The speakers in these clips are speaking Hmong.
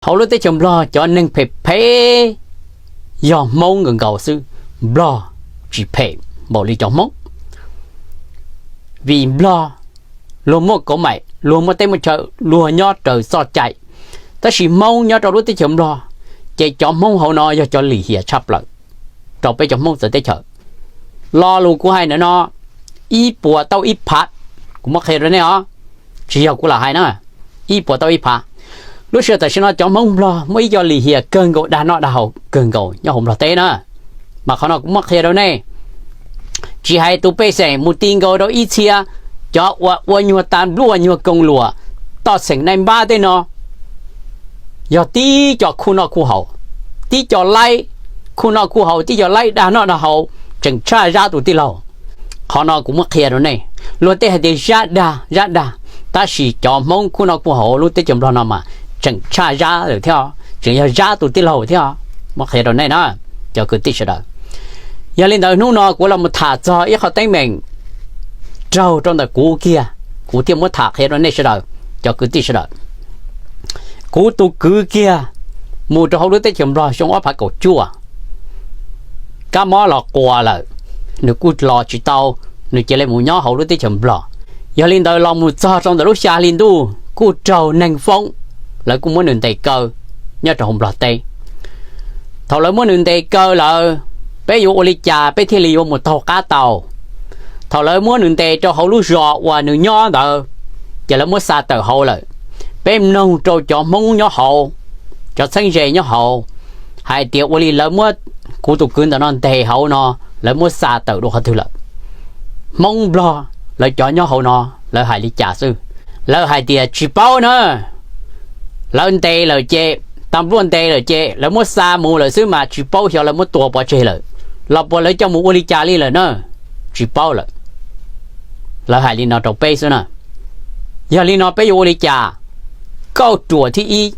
Hauv lub teb chaws Nplog cov neeg phem phem yog Hmoob nkaus nkaus xwb, Nplog tsis phem npaum li cov Hmoob. Vim Nplog luag muaj kauv maim, luag muaj teb muaj chaw, luag nyob raws txoj cai, tab sis Hmoob nyob rau lub teb chaws Nplog, ces cov Hmoob hauv no yog cov lim hiam tshaj plaws rau peb cov Hmoob txawv teb chaws. Lo lus kuv hais ntawm no ib puas tau ib phav, kuv muab qhia rau nej os, tsis yog kuv lam hais na, ib puas tau ib phav. Lub sij hawm tam sim no cov Hmoob Nplog muaj ib co lim hiam kawg nkaus, dag noj dag haus kawg nkaus nyob hauv Nplog teb na. Mas qhov no kuv muab qhia rau nej, tsis hais tus pej xeem mus ti nkaus rau ib txhia cov uas ua nyuag tas npluaj nyuag koos luam toj xeem naj npab tej no, yog tib co khuj noj khuj haus, tib co laib khuj noj khuj haus, tib co laib dag noj dag haus, tseem tshaj zab tus tij laug. Qhov no kuv muab qhia rau nej, luag tej hais tias zab dag zab dag, tab sis cov Hmoob khuj noj khuj haus lub teb chaws Nplog no mas tseem tshaj zab lawm thiab, tseem yog zab tus tij laug thiab. Muab qhia rau nej na, cov kwv tij sawv daws. Yog li ntawd hnub no kuv los mus tham txog ib qho teeb meem raug rau ntawm kuv kiag, kuv thiaj muab tham qhia rau nej sawv daws, cov kwv tij sawv daws. Kuv tus kwv kiag mus rau hauv lub teb chaws Nplog xyoo ob phav kaum cuaj, kab mob los quas lawm, nws kuj los tsis tau, nws cia li mus nyob hauv lub teb chaws Nplog. Yog li ntawd los mus txog rau ntawm lub xya hli ntuj kuj raug neeg foob, lawv kuj muab nws ntes kaw nyob rau hauv Nplog teb. Thaum lawv muab nws ntes kaw lawm, peb yuav ua li cas peb thiaj li yuav mus taug qab tau? Thaum lawv muab nws ntes rau hauv lub zos uas nws nyob ntawd, ces lawv muab xa tawm hauv lawm. Peb mloog rau cov Hmoob nyob hauv, cov txheeb ze nyob hauv, hais tias ua li lawv muab kuv tus kwv ntawm no ntes hauv no, lawv muab xa tawm dua qhov twg lawm. Hmoob Nplog lawv cov nyob hauv no, lawv hais li cas xwb? Lawv hais tias tsis paub na, lawv ntes lawm ces, tas npluaj ntes lawm ces lawv muab xa mus lawm xwb mas tsis paub xyov lawv muab tua pov tseg lawm los puas lawv coj mus ua li cas li lawm na, tsis paub lawm. Lawv hais li no rau peb xwb na. Yog li no peb yuav ua li cas? Kauj ruam thib ib,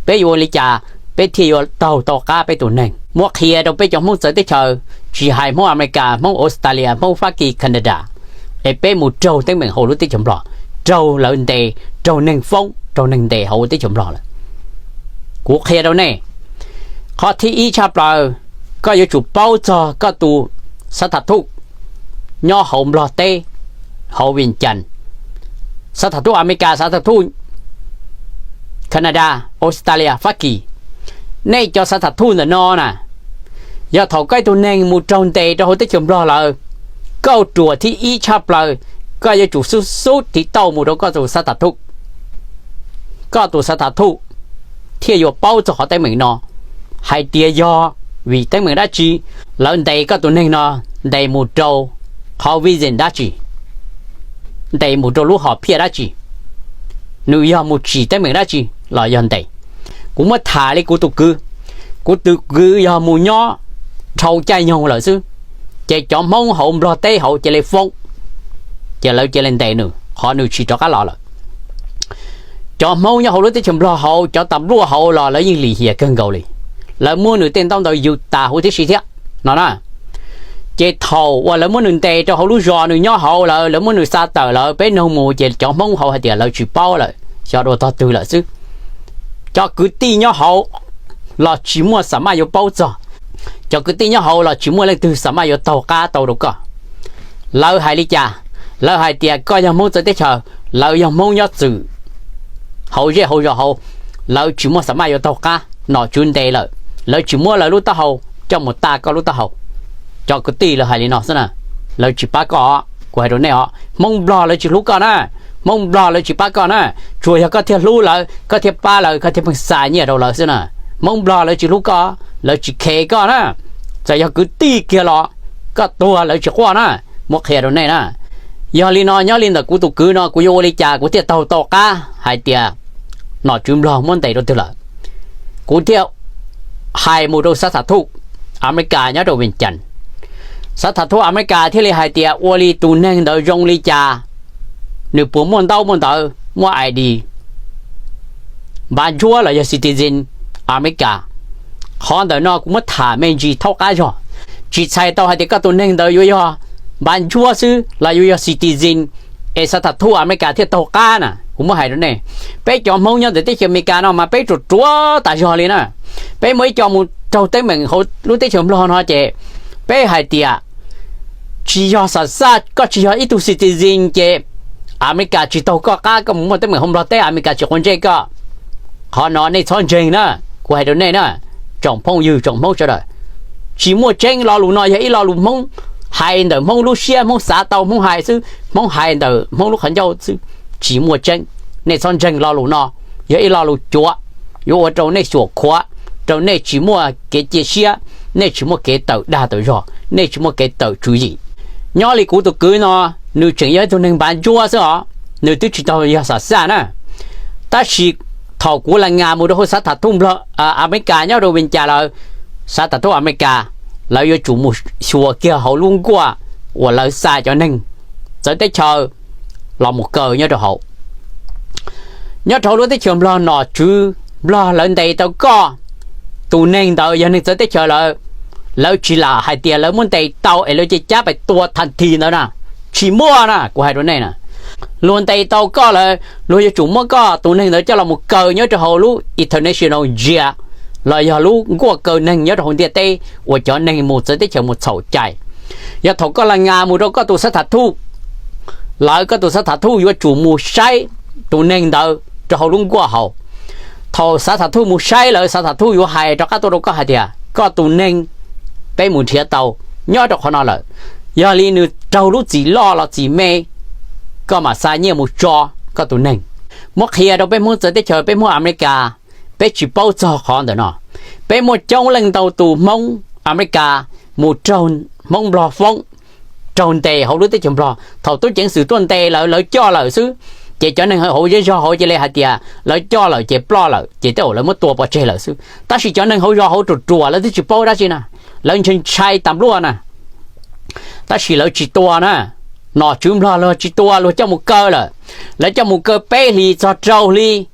peb yuav ua li cas peb thiaj yuav taug tau qab peb tus neeg? Muab qhia rau peb cov Hmoob txawv teb chaws, tsis hais Hmoob Amelikas, Hmoob Australia, Hmoob Fab Kis, Canada, es peb mus raug teeb meem hauv lub teb chaws Nplog, raug lawv ntes, raug neeg foob, raug neeg ntes hauv teb chaws Nplog lawm. Kuv qhia rau nej, qhov thib ib tshaj plaws, koj yuav tsum paub txog koj tus xav tham thuj nyob hauv Nplog teb, hauv Vias Cas, xav tham thuj Amelikas, xav tham thuj Canada, Australia, Fab Kis. Nej cov xav tham thuj ntawm no na, yog thaum koj ib tug neeg mus raug ntes rau hauv teb chaws Nplog lawm, kauj ruam thib ib tshaj plaws, koj yuav tsum xub xub tiv tauj mus rau koj tus xav tham thuj. Koj tus xav tham thuj thiaj yuav paub txog qhov teeb meem no, hais tias yog vim teeb meem dab tsi lawv ntes koj tus neeg no, ntes mus rau qhov reason dab tsi, ntes mus rau lub hom phiaj dab tsi, nws yog mus tsim teeb meem dab tsi los yog ntes. Kuv muab tham li kuv tus kwv, kuv tus kwv yog mus nyob dhau caij nyoog lawm xwb, ces cov Hmoob hauv Nplog teb hauv cia li foob, ces lawv cia li ntes nws qhov nws tsis rov qab los lawm. Cov Hmoob nyob hauv lub teb chaws Nplog hauv, cov tas npluaj hauv los lawv yeej lim hiam kawg nkaus li, lawv muab nws tej ntaub ntawv yws tas huv tib si thiab no na. Ces thaum uas lawv muab nws ntes rau hauv lub zos nws nyob hauv lawm, lawv muab nws xa tawm lawm, peb noog mus ces cov Hmoob hauv hais tias lawv tsis paub lawm, xyov dua tog twg lawm xwb. Cov kwv tij nyob hauv los tsis muaj xam maj yuav paub txog, cov kwv tij nyob hauv los tsis muaj leej twg xam maj yuav taug qab tau rau koj. Lawv hais li cas? Lawv hais tias koj yog Hmoob txawv teb chaws, lawv yog Hmoob nyob txwm hauv zej hauv zos hauv, lawv tsis muaj xam maj yuav taug qab, nom tswv ntes lawm, lawv tsis muab lawv lub taub hau coj mus tas koj lub taub hau. Cov kwv tij lawv hais li no xwb na, lawv tsis pab koj. Kuv hais rau nej os, Hmoob Nplog lawv tsis hlub koj na, Hmoob Nplog lawv tsis pab koj na, tsuas yog koj thiaj hlub lawv, koj thiaj pab lawv, koj thiaj pheej xa nyiaj rau lawv xwb na. Hmoob Nplog lawv tsis hlub koj, lawv tsis kheev koj na, txawm yog kwv tij kiag los koj tuag lawv tsis quaj na. Muab qhia rau nej na. Yog li no nyob li ntawm kuv tus kwv no kuv yuav ua li cas kuv thiaj taug tau qab hais tias nom tswv Nplog muab ntes rau twg lawm? Kuv thiaj hais mus rau xav tham thuj Amelikas nyob rau Vias Cas. Xav tham thuj Amelikas thiaj li hais tias ua li tus neeg ntawd zoo li cas, nws puas muaj ntaub muaj ntawv, muaj I D, npav ntsuab los yog citizen Amelikas. Qhov ntawm no kuv muab tham me ntsis thaub qab zog, tsis txhais tau hais tias koj tus neeg ntawd yuav yog npav ntsuab xwb los yuav yog citizen es xav tham thuj Amelikas thiaj taug qab na. Kuv muab hais rau nej, peb cov Hmoob nyob ntawm teb chaws Amelikas no mas peb ruam ruam tas zog li na. Peb muaj ib co mus raug teeb meem hauv lub teb chaws Nplog no ces peb hais tias tsis yog xam xaj, koj tsis yog ib tug citizen ces Amelikas tsis taug koj qab, koj mus muaj teeb meem hauv Nplog teb Amelikas tsis quav ntsej koj. Qhov no nej txhob ntseeg na, kuv hais rau nej na, tsoom phooj ywg tsoom Hmoob sawv daws. Tsis muaj tseeb, lo lus no yog ib lo lus Hmoob hais ntawm Hmoob lub siab, Hmoob xav tau Hmoob hais xwb, Hmoob hais ntawm Hmoob lub qhov ncauj xwb, tsis muaj tseeb. Nej txhob ntseeg lo lus no, yog ib lo lus cuav, yuav ua rau nej xyuam khuav, rau nej tsis muaj kev cia siab, nej tsis muaj kev tawm dag tawm zog, nej tsis muaj kev tawm tswv yim. Nyob li kuv tus kwv no, nws tseem yog ib tug neeg npav ntsuab xwb os, nws twb tsis tau yog xam xaj na. Tab sis thaum kuv la ngas mus rau hauv xav tham thuj Nplog, Amelikas nyob rau Vias Cas lawm, xav tham thuj Amelikas, lawv yuav tsum mus xyuas kiag hauv lub nkuaj uas lawv xa cov neeg txawv teb chaws los mus kaw nyob rau hauv. Nyob rau hauv lub teb chaws Nplog nom tswv Nplog lawv ntes tau koj, tus neeg ntawd yog neeg txawv teb chaws lawm, lawv tsis lam hais tias lawv muab ntes tau es lawv cia li cab pais tua thas this ntawd na. Tsis muaj na, kuv hais rau nej na. Luag ntes tau koj lawm, luag yuav tsum muab koj tus neeg ntawd coj los mus kaw nyob rau hauv lub International Jail, los yog lub nkuaj kaw neeg nyob rau hauv ntiaj teb uas cov neeg mus txawv teb chaws mus txhaum cai. Yog thaum koj la ngas mus rau koj tus xav tham thuj, lawv koj tus xav tham thuj yuav tsum mus saib tus neeg ntawd rau hauv lub nkuaj hauv. Thaum xav tham thuj mus saib lawm, xav tham thuj yuav hais rov qab tuaj rau koj hais tias koj tus neeg peb mus nrhiav tau nyob rau qhov no lawm. Yog li nws raug lub txim loj los txim me, koj mam xa nyiaj mus tso koj tus neeg. Muab qhia rau peb Hmoob txawv teb chaws, peb Hmoob Amelikas, peb tsis paub txog qhov ntawm no. Peb muaj coob leej ntau tus Hmoob Amelikas mus raug Hmoob Nplog foob, raug ntes hauv lub teb chaws Nplog. Thaum tub ceev xwm tuaj ntes lawv, lawv coj lawm xwb, ces cov neeg hauv zej zog hauv cia li hais tias lawv coj lawm ces ploj lawm, ces tej zaum lawv muab tua pov tseg lawm xwb. Tab sis cov neeg hauv zos hauv ruam ruam lawv twb tsis paub dab tsi na, lawv ntshai ntshai tas npluaj na. Tab sis lawv tsis tua na, nom tswv Nplog luag tsis tua, luag coj mus kaw lawm. Lawv coj mus kaw peb hlis txog rau hli,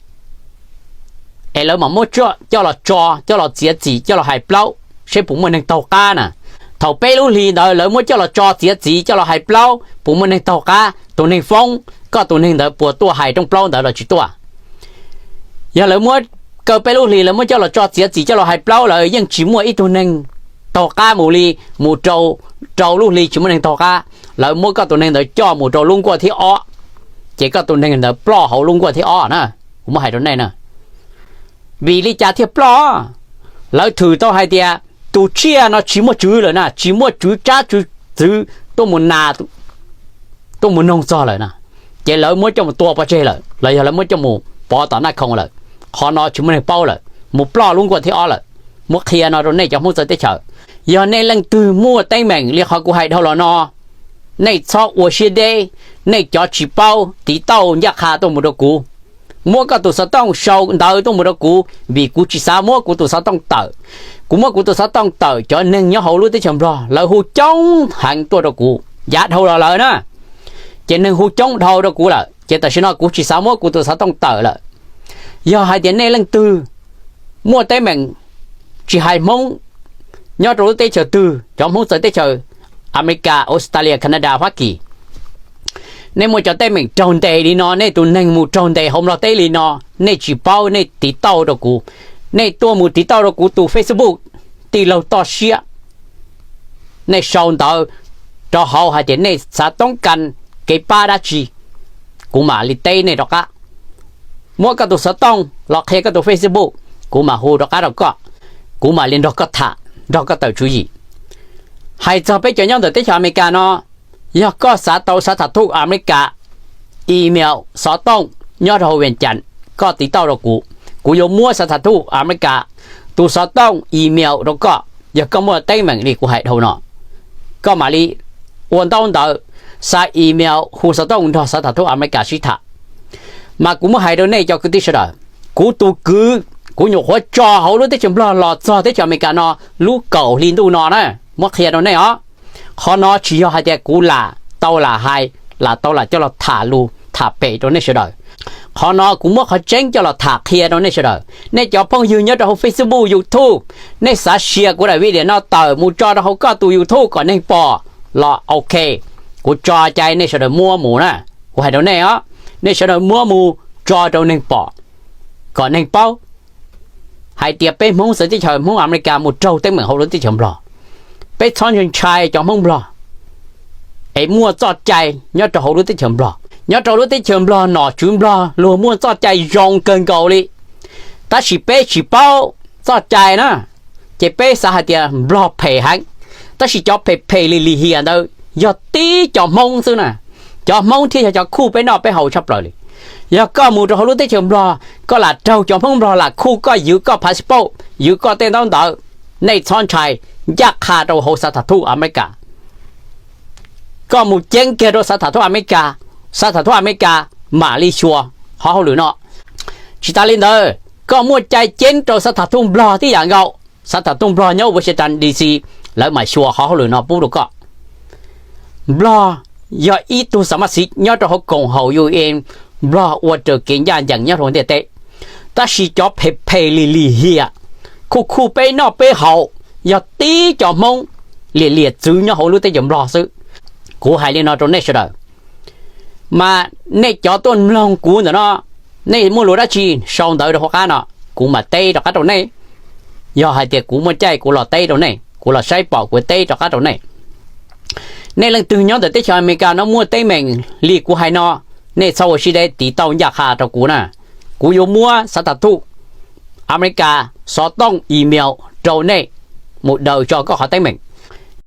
es lawv mam muab coj los tso, coj los txiav txim, coj los hais plaub seb puas muaj neeg taug qab na. Thaum peb lub hlis ntawd lawv muab coj los tso txiav txim, coj los hais plaub puas muaj neeg taug qab, tus neeg foob, koj tus neeg ntawd puas tuaj hais rooj plaub ntawd los tsis tuaj? Yog lawv muab kaw peb lub hlis, lawv muab coj los tso txiav txim, coj los hais plaub, lawv yeej tsis muaj ib tug neeg taug qab mus li, mus rau, rau lub hli tsis muaj neeg taug qab, lawv muab koj tus neeg ntawd coj mus rau lub nkuaj thib ob, ces koj tus neeg ntawd ploj hauv lub nkuaj thib ob na. Kuv muab hais rau nej na, vim li cas thiaj ploj? Lawv thwm tau hais tias tus tsiaj no tsis muaj tswv lawm na, tsis muaj tswv tsab tswv txwv tuaj mus nas, tuaj mus noog txog lawm na, ces lawv muab coj mus tua pov tseg lawm los yog lawv muab coj mus pov tom Naj Khoom lawm. Qhov no tsis muaj neeg paub lawm, mus ploj lub nkuaj thib ob lawm. Muab qhia no rau nej cov Hmoob txawv teb chaws, yog nej leej twg muaj teeb meem li qhov kuv hais dhau los no, nej txhob ua siab deb, nej cov tsis paub tiv tauj ncaj qha tuaj mus rau kuv. Muab koj tus xov tooj sau ntawv tuaj mus rau kuv, vim kuv tsis xav muab kuv tus xov tooj tawm. Kuv muab kuv tus xov tooj tawm, cov neeg nyob hauv lub teb chaws Nplog lawv hu coob heev tuaj rau kuv, yav dhau los lawm na, ces neeg hu coob dhau rau kuv lawm, ces tam sim no kuv tsis xav muab kuv tus xov tooj tawm lawm. Yog hais tias nej leej twg muaj teeb meem, tsis hais Hmoob nyob rau lub teb chaws twg, cov Hmoob txawv teb chaws Amelikas, Australia, Canada, Fab Kis, nej muaj cov teeb meem raug ntes li no, nej tus neeg mus raug ntes hauv Nplog teb li no, nej tsis paub, nej tiv tauj rau kuv, nej tuaj mus tiv tauj rau kuv tus Facebook, Tij Laug Toj Siab, nej sau ntawv rau hauv hais tias nej xav toob kas kev pab dab tsi, kuv mam li teb nej rov qab. Muab koj tus xov tooj los qhia koj tus Facebook, kuv mam hu rov qab rau koj, kuv mam li nrog koj tham, nrog koj tawm tswv yim. Hais txog peb cov nyob ntawm teb chaws Amelikas no, yog koj xav tau xav tham thuj Amelikas, email, xov tooj nyob rau hauv Vias Cas, koj tiv tauj rau kuv, kuv yuav muab xav tham thuj Amelikas tus xov tooj, email rau koj. Yog koj muaj teeb meem li kuv hais dhau no, koj mam li ua ntaub ntawv, xa email, hu xov tooj nrog xav tham thuj Amelikas sib tham. Mas kuv muab hais rau nej cov kwv tij sawv daws, kuv tus kwv, kuv nyuam qhuav tso hauv lub teb chaws Nplog los txog teb chaws Amelikas no lub kaum hli ntuj no na, muab qhia rau nej os. Qhov no tsis yog hais tias kuv lam tau lam hais, lam tau lam coj los tham lus tham pem rau nej sawv daws. Qhov no kuv muab qhov tseeb coj los tham qhia rau nej sawv daws. Nej cov phooj ywg nyob rau hauv Facebook, YouTube, nej xav share kuv daim video no tawm mus tso rau hauv koj tus YouTube kom neeg pom los ok, kuv tso cai nej sawv daws muab mus na. Kuv hais rau nej os, nej sawv daws muab mus tso rau neeg pom, kom neeg paub hais tias peb Hmoob txawv teb chaws Hmoob Amelikas mus raug teeb meem hauv lub teb chaws Nplog. Peb txhob ntshai cov Hmoob Nplog es muaj txoj cai nyob rau hauv lub teb chaws Nplog. Nyob rau lub teb chaws Nplog nom tswv Nplog luag muaj txoj cai zoo kawg nkaus li, tab sis peb tsis paub txoj cai na, ces peb xav hais tias Nplog phem heev. Tab sis cov phem phem lim lim hiam ntawd yog tib cov Hmoob xwb na. Cov Hmoob thiaj yog cov khuj peb noj peb haus tshaj plaws li. Yog koj mus rau hauv lub teb chaws Nplog, koj lam raug cov Hmoob Nplog lam khuj koj, ywv koj passport, ywv koj tej ntaub ntawv, nej txhob ntshai, ncaj qha rau hauv xav tham thuj Amelikas. Koj mus ceeb kiag rau xav tham thuj Amelikas, xav tham thuj Amelikas mam li xyuas qhov hauj lwm no. Tsis tas li ntawd, koj muaj cai ceeb rau xav tham thuj Nplog tib yam nkaus, xav tham thuj Nplog nyob Washington D C, lawv mam xyuas qhov hauj lwm no pub rau koj. Nplog yog ib tug xav maj xiv nyob rau hauv koom haum U N, Nplog ua raws kev ncaj ncees nyob rau ntiaj teb. Tab sis cov phem phem lim lim hiam, khuj khuj peb noj peb haus, yog tib cov Hmoob liam liam txwv nyob hauv lub teb chaws Nplog xwb. Kuv hais li no rau nej sawv daws, mas nej cov tuaj mloog kuv ntawm no, nej muaj lus dab tsi sau ntawv rau hauv qab no, kuv mam teb rov qab rau nej. Yog hais tias kuv muaj caij kuv los teb rau nej, kuv los saib pom kuv teb rov qab rau nej. Nej leej twg nyob ntawm teb chaws Amelikas no muaj teeb meem li kuv hais no, nej txhob ua siab deb, tiv tauj ncaj qha rau kuv na. Kuv yuav muab xav tham thuj Amelikas xov tooj email rau nej mus daws tso koj qhov teeb meem.